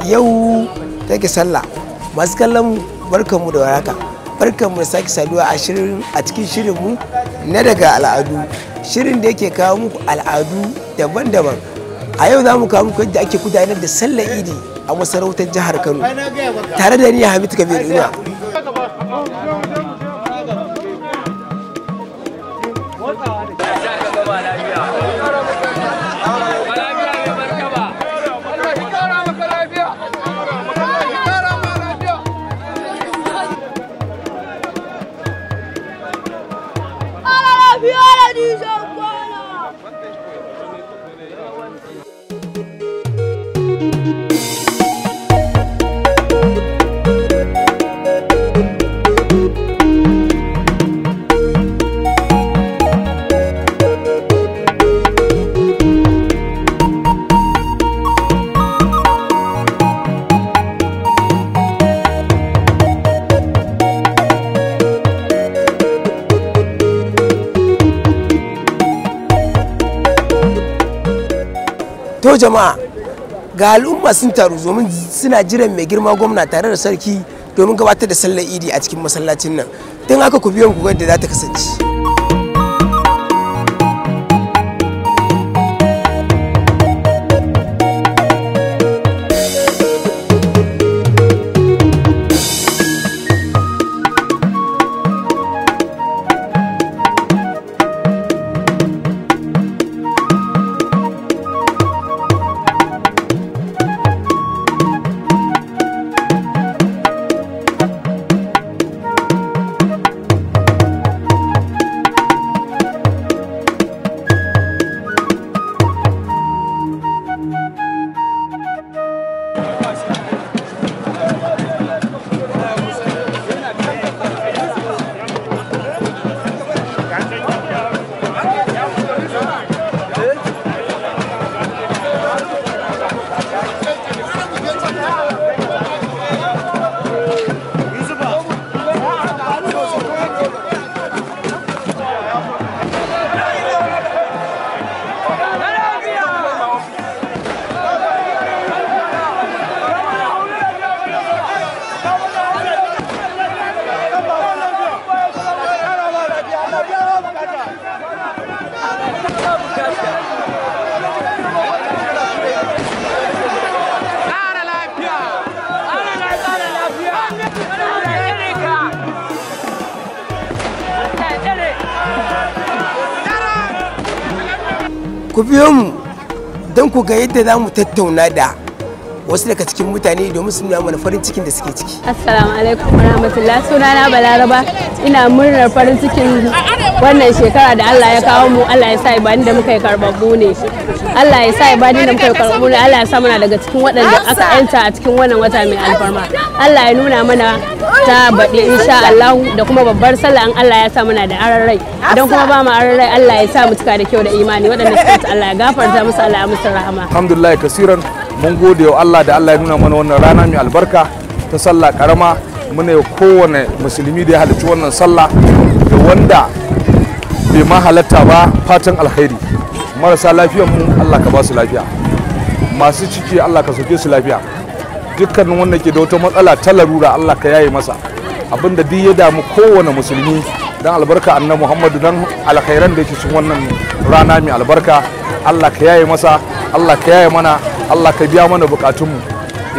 Yau take sallah, masu kallon barkanmu da warhaka, barkanmu da sake saduwa a cikin shirinmu na daga al'adu, shirin da yake kawo muku al'adu daban-daban. A yau za mu kawo muku yadda ake gudanar da sallar idi a masarautar jihar Kano tare da ni Hamid Kabir Inuwa. To jama'a, ga al'umma sun taru domin suna jiran mai girma gwamna tare da sarki domin gabatar da sallar idi a cikin masallacin nan. Don haka ku biyo ku ga yadda za ta kasance. Ku biyo mu don ku ga yadda za mu tattauna da wasu daga cikin mutane domin su nuna mana farin cikin da suke ciki. Assalamu alaikum warahmatullah. Sunana Balaraba. Ina murnar farin cikin wannan shekara da Allah ya kawo mu. Allah ya sa ibadun da muka yi karbabbu ne. Allah ya sa ibadun da muka yi karbabbu ne. Allah ya sa muna daga cikin waɗanda aka yanta a cikin wannan wata mai alfarma. Allah ya nuna mana ta baɗi insha Allah da kuma babbar sallah in Allah ya sa muna da aran rai. Idan kuma ba mu aran rai, Allah ya sa mu cika da kyau da imani. Waɗanda suka mutu Allah ya gafarta musu, Allah ya musu rahama. Alhamdulillah kasiran, mun gode wa Allah da Allah ya nuna mana wannan rana mai albarka ta sallah karama. Muna yi kowane musulmi da ya halarci wannan sallah da wanda bai ma halatta ba fatan alkhairi. Marasa lafiyan mu Allah ka ba su lafiya, masu ciki Allah ka sauke su lafiya, dukkanin wanda ke da wata matsala ta larura Allah ka yaye masa, abinda duk ya damu kowane musulmi dan albarka annabi Muhammadu, dan alkhairan da yake cikin wannan rana mai albarka, Allah ka yaye masa, Allah ka yaye mana, Allah ka biya mana bukatunmu,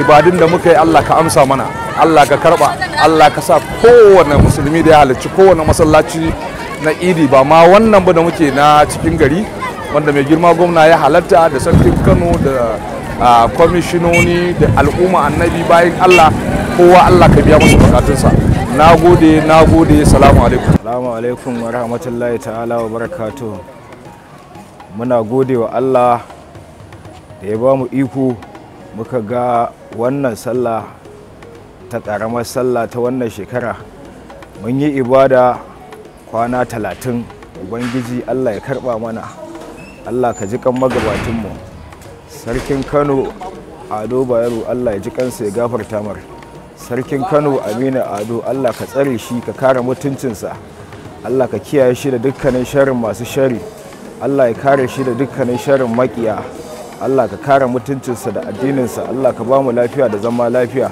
ibadun da muka yi Allah ka amsa mana, Allah ka karba, Allah ka sa kowane musulmi da ya halarci kowane masallaci na idi, ba ma wannan ba da muke na cikin gari wanda mai girma gwamna ya halarta da sarkin Kano da kwamishinoni da al'umma annabi bayan Allah, kowa Allah ka biya musu bukatunsa. Na gode, na gode, salamu alaikum. Salamu alaikum wa rahmatullahi ta'ala wa barakatuh. Muna gode wa Allah da ya ba mu iko muka ga wannan sallah ta ƙaramar sallah ta wannan shekara. Mun yi ibada kwana 30. Ubangiji Allah ya karɓa mana. Allah ka ji kan magabatinmu. Sarkin Kano Ado Bayero, Allah ya ji kansa ya gafarta mar. Sarkin Kano Aminu Ado, Allah ka tsare shi ka kare mutuncinsa. Allah ka kiyaye shi da dukkanin sharrin masu shari. Allah ya kare shi da dukkanin sharrin makiya. Allah ka kare mutuncinsa da addininsa. Allah ka ba mu lafiya da zama lafiya.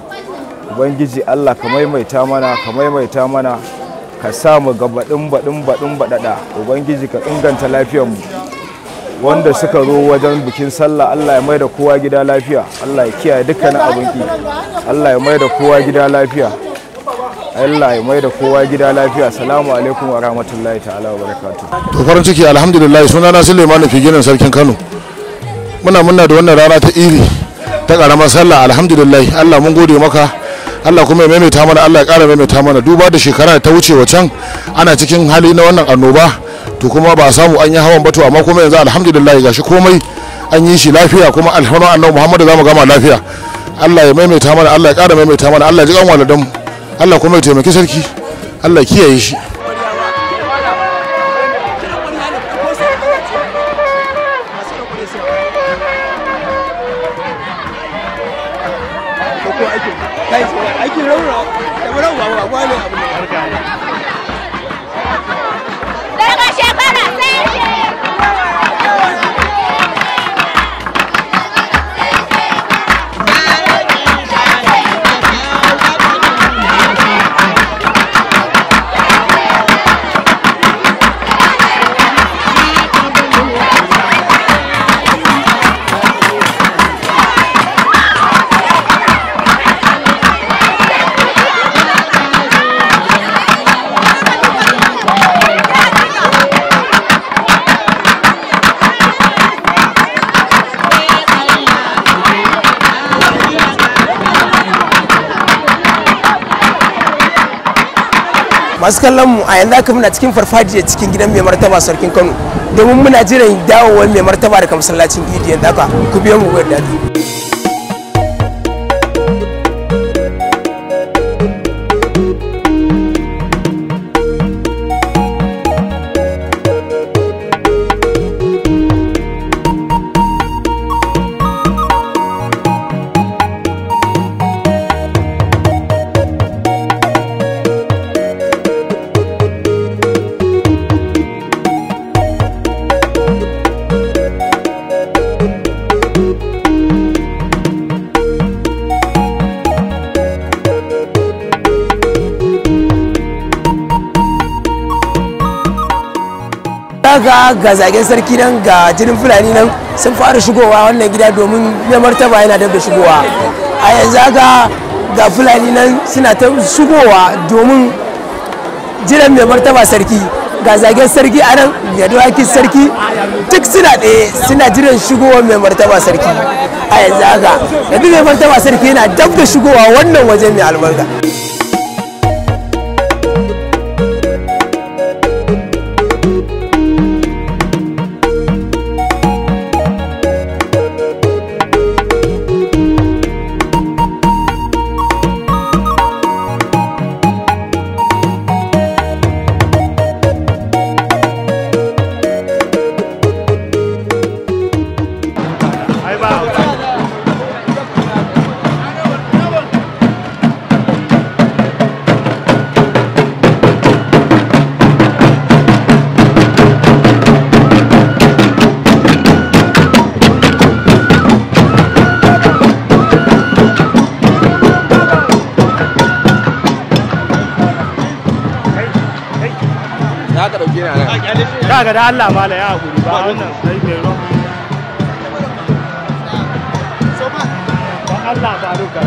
Ubangiji Allah ka maimaita mana, ka maimaita mana, ka sa mu ga baɗin baɗin baɗin baɗaɗa. Ubangiji ka inganta lafiyarmu. Wanda suka zo wajen bikin sallah, Allah ya mai da kowa gida lafiya. Allah ya kiyaye dukkanin abinki. Allah ya mai da kowa gida lafiya. Allah ya mai da kowa gida lafiya. Salamu alaikum wa rahmatullahi ta'ala wa barakatuh. To farin ciki alhamdulillah. Sunana Suleiman Figinan sarkin Kano. Muna muna da wannan rana ta iri ta karamar sallah, alhamdulillah. Allah mun gode maka. Allah kuma ya maimaita mana, Allah ya ƙara maimaita mana. Duba da shekara ta wuce wacan ana cikin hali na wannan annoba, to kuma ba a samu an yi hawan ba, to amma kuma yanzu alhamdulillah gashi komai an yi shi lafiya, kuma alhamdulillah annabi Muhammadu zamu gama lafiya. Allah ya maimaita mana, Allah ya ƙara maimaita mana, Allah ya ji kan waladan, Allah kuma ya taimaki sarki, Allah ya kiyaye shi. Daga shekara sai Masu kallon mu, a yanzu haka muna cikin farfajiya cikin gidan mai martaba sarkin Kano, domin muna jiran dawowar mai martaba daga masallacin Idi. Yanzu haka ku biyo mu gwada daɗi. Ga zagen sarki nan, ga jinin fulani nan sun fara shigowa wannan gida domin mai martaba yana dab da shigowa. A yanzu haka ga fulani nan suna ta shigowa domin jiran mai martaba sarki. Ga zagen sarki a nan, ga dawakin sarki duk suna ɗaya suna jiran shigowar mai martaba sarki. A yanzu haka yanzu mai martaba sarki yana dab da shigowa wannan waje mai albarka. Kaga da Allah mala ya hakuri ba wannan sai mai ruwa. Ba Allah ba ruka.